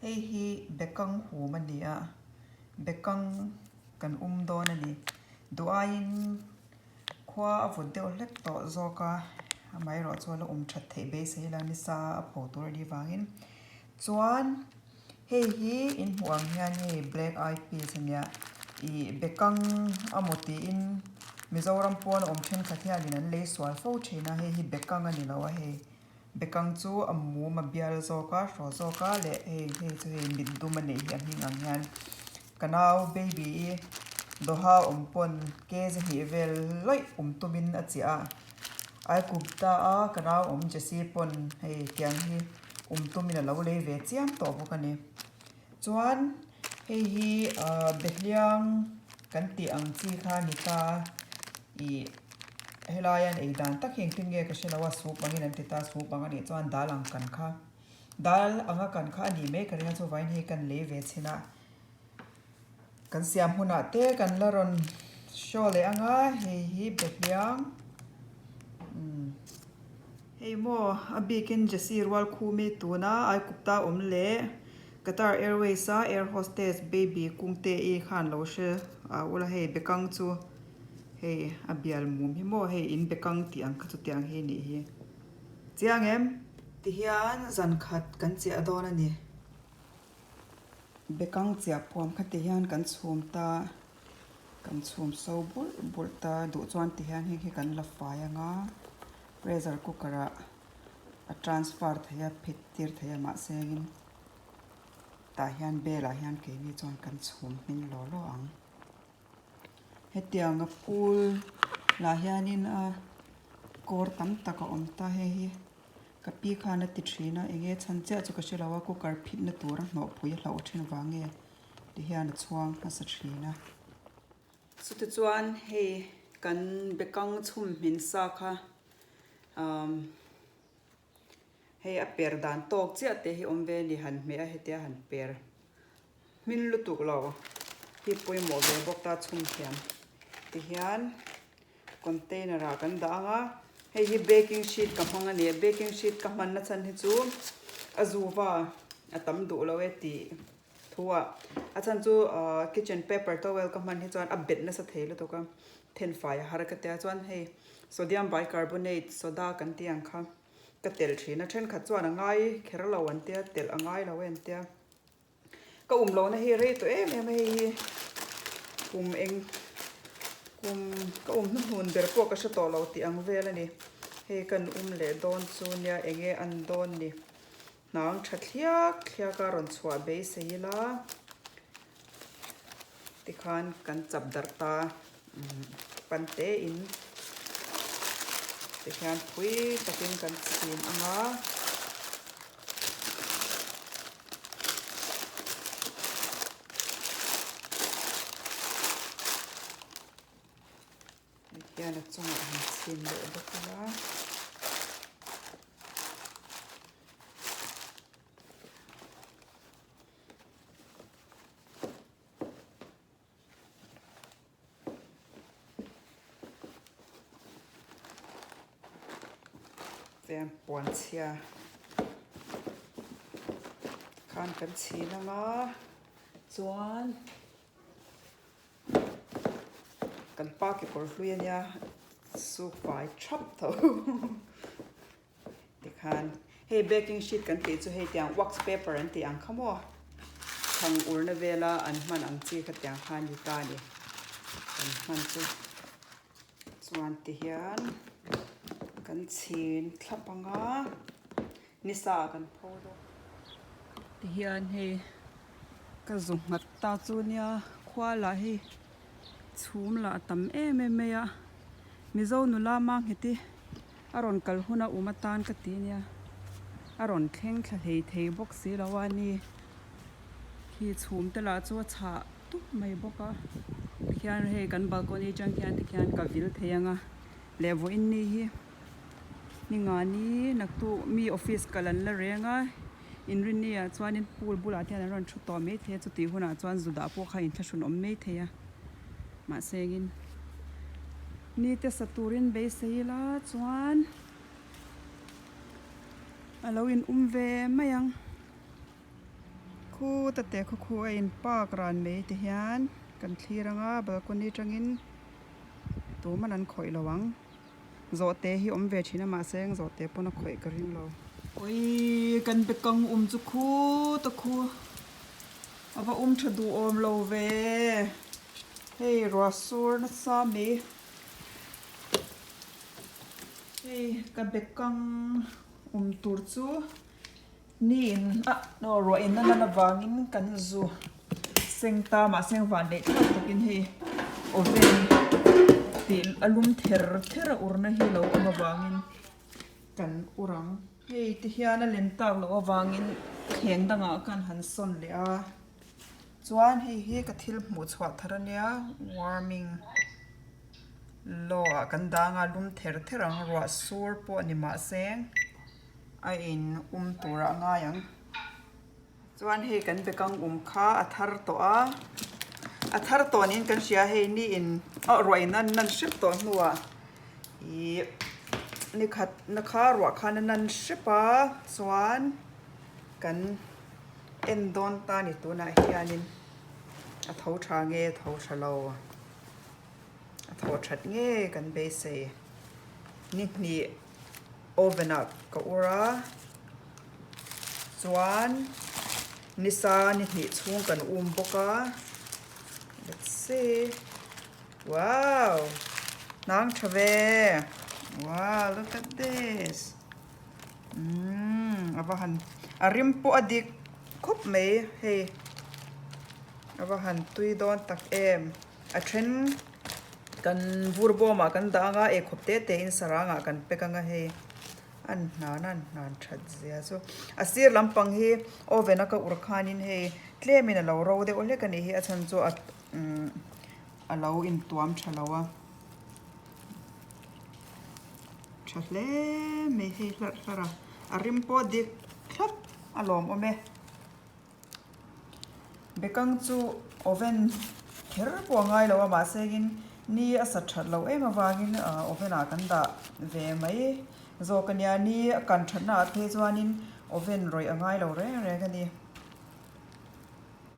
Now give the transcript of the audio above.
Hei hi bekang hum a ni a, bekang kan um dawn a ni. Duh aiin khua a vut deuh hlek tawh zawk a, amaherawh chu a la um that theih beisei la nisa a pho tur a nih vangin. Chuan hei hi in hmuh ang hian hei black eyed peas a nia, ih bekang amaw tiin Mizoram pawn a awm thenkhat hianin an lei sual fo thin a, hei hi bekang a ni lo a hei. Bekang chu a mum a bial zawk a, hraw zawk a leh hei hei chu hei mit dum a neih hi a hming ang hian ka nau baby i Doha awm pawn ke zahnih vel lawih um tumin a chiah a, Aikupta a ka nau awm Jessie pawn hei tiang hi um tumin a lo lei ve chiam tawh bawk a ni. Chuan hei hi ahh behliang kan tih ang chi kha ni ta ih helai an ei dan tak hi engtin nge ka hre lo a soup angin an ti ta soup ang anih chuan dal ang kan kha dal anga kan kha a nih mai ka ring a chuvangin hei kan lei ve chhin a kan siam hunah te kan la rawn show leh anga hei hi behliang umm. Hei maw, a bikin Jessie rual khumi tuna Aikupta awm leh Qatar Airways a air hostess Baby Kungte-i khan lo hre a ula hei bekang chu hei a bial mum hi maw hei in bekang tih ang kha chu tiang hi nih hi chiang em? Tihian zan khat kan chiah dawn a ni. Bekang chiah puam kha tihian kan chhum ta. Kan chhum so bulh bulh ta duh chuan ti hian heng hi kan la fai anga pressure cooker ah a transfer thei a phit tir thei a mahse engin tah hian bel ah hian keini chuan kan chhum hming law law ang. Hetiang a phul lah hianin a kawr tam tak a awm ta hei hi ka pi khan a ti thin a enge chhan chiah chu ka hre lo a cooker phit na tur a hnawhpui a hlauh thin vang nge. Ti hian a chhuang hmasa thin a. Chutichuan hei kan bekang chhum hmin sa kha umm hei a per dan tawk chiah te hi awm ve a ni han hmeh a hetia han per hmin lutuk lo hi pawimawh ve bawk ta chhum thiam ti hian container ah kan dah ang a hei hi baking sheet ka hmang a ni a baking sheet ka hman na chhan hi chu a zuva a tam duh lo e tih. Thu a, a chhan chu kitchen paper towel ka hman hi chuan a bet nasa thei lutuk a, thenfai a har ka tia chuan hei sodium bicarbonate soda kan tih ang kha ka telh thin a, thenkhat chuan a ngai kher lo an tia telh a ngai lo e an tia, ka um lohna hi rei tawh em em a hei hi kum eng kum ka um hnuhnun ber pawh ka hre tawh lo tih ang vel a ni, hei kan um leh dawn chu nia enge an dawn ni. Hnang tha thliak thliak a rawn chhuah beisei ila tikhan kan chap darh ta pan te in tikhian phui takin kan chhin ang a. Hian a chungah han chhin leh bawk ila. Chuan puan chhia khan kan chhin anga chuan. Kan pa kekawr hlui a nia suk fai thap tho tikhan hei baking sheet kan tih chu hei tiang wax paper an tih ang kha maw chhang urna vela an hman ang chi kha tiang kha a ni ta a ni kan hman chu chuan tihian kan chhin thlap ang a nisa ah kan pho dawn tihian hei. Ka zu nghat ta chu nia khua lah hi chhum lah a tam em em mai a Mizo nula manghet hi a rawn kal hun a um atan ka ti nia a rawn thleng thla hlei thei bawk si lo a ni khi chhum te lah chu a chhah tup mai bawk a tikhian hei kan balcony atang khian tikhian ka vil thei ang a leh vawiin ni hi. Ni nga ni naktuk mi office kal an la reng a inrinni ah chuanin pool bulah te hian an rawn thu tawh mai thei a chutih hunah chuan zu dah pawh kha inthlahrun awm mai thei a mahse engin ni te sa turin beisei ila chuan a lo in um ve mai ang. Khuta te khaw khu a in park ran mai ti hian kan thlir anga balcony atangin tuman an khawih lo ang. Zawhte hi awm ve thin a mahse eng zawhte pawn a khawih ka ring lo. Awii kan bekang um chu khuta khu a va um tha duh awm lo ve. Hei ruah sur nasa mai. Hei ka bekang um tur chu ni in ah ruah in a lan avangin kan zu seng ta mahse van leh thlak takin hei oven tih a lum ther ther a urna hi lo awm avangin kan ur ang. Hei ti hian a len tak loh avangin thleng dangah khan han sawn leh a. Chuan hei hi ka thil hmuh chhuah thar ania warming law ah kan dang a lum ther ther ang ruah sur pawh ni mahse a in um tur ah a ngai ang. Chuan hei kan bekang um kha a thar tawh a a thar tawh niin kan hria hei ni in ah ruah in a nan hrep tawh hnuah ih nikhat na kha ruah khan a nan hrep a chuan kan. En dawn ta ni tunah hianin a tho tha nge a tho tha lo a tho that nge kan beisei ni hnih oven ah ka ur a chuan nisa ni hnih chhung kan um bawk a let's see wow hnang tha ve wow look at this. Umm a va han a rim pawh a dik khawp mai hei a va han tui dawn tak em a then kan vur bawm ah kan dah anga eikhawp te te in sarang ah kan pack anga hei an hnan a an hnan that zia chu a sir lampang hi oven a ka ur khanin hei tlem in a lo ro deuh hlek a nih hi a chhan chu a umm a lo intuam tha lo a. Tha hle mai hei hlarh hlarh a, a rim pawh dik thlap a lawmawm e. Bekang chu oven kher pawh a ngai lo a mahse in ni a sat that loh em avangin oven ah kan dah ve mai zawk a nia, ni a kan thatna ah phei chuanin oven rawih a ngai lo reng reng a ni.